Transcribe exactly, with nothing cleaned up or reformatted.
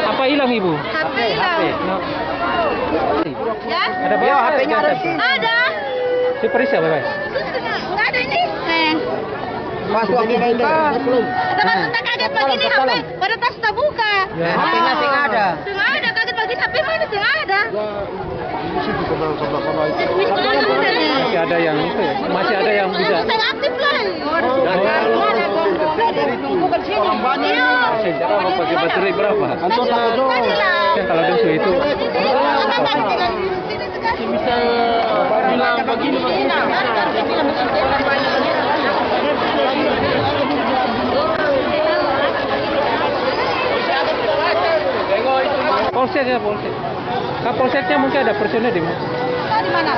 Apa hilang, Ibu? H P hilang. Ya? Ada berapa? H P-nya ada sih. Ada. Saya periksa, Bapak. Nggak ada ini. Nih. Pas waktu buka. Teman-teman kaget begini, H P. Baru tas tabuka. Ya, H P-nya seng ada. Seng ada, kaget begini, H P mana seng ada. Masih ada yang itu ya, masih ada yang bisa. Seng aktif lah. Iya. Masih ada, mau pakai baterai berapa? Masih ada lah. Ya, kalau dia sudah itu. Bisa bilang begini, begini. Polsek ya, polsek. Kapolseknya mungkin ada personel di mana? Di mana?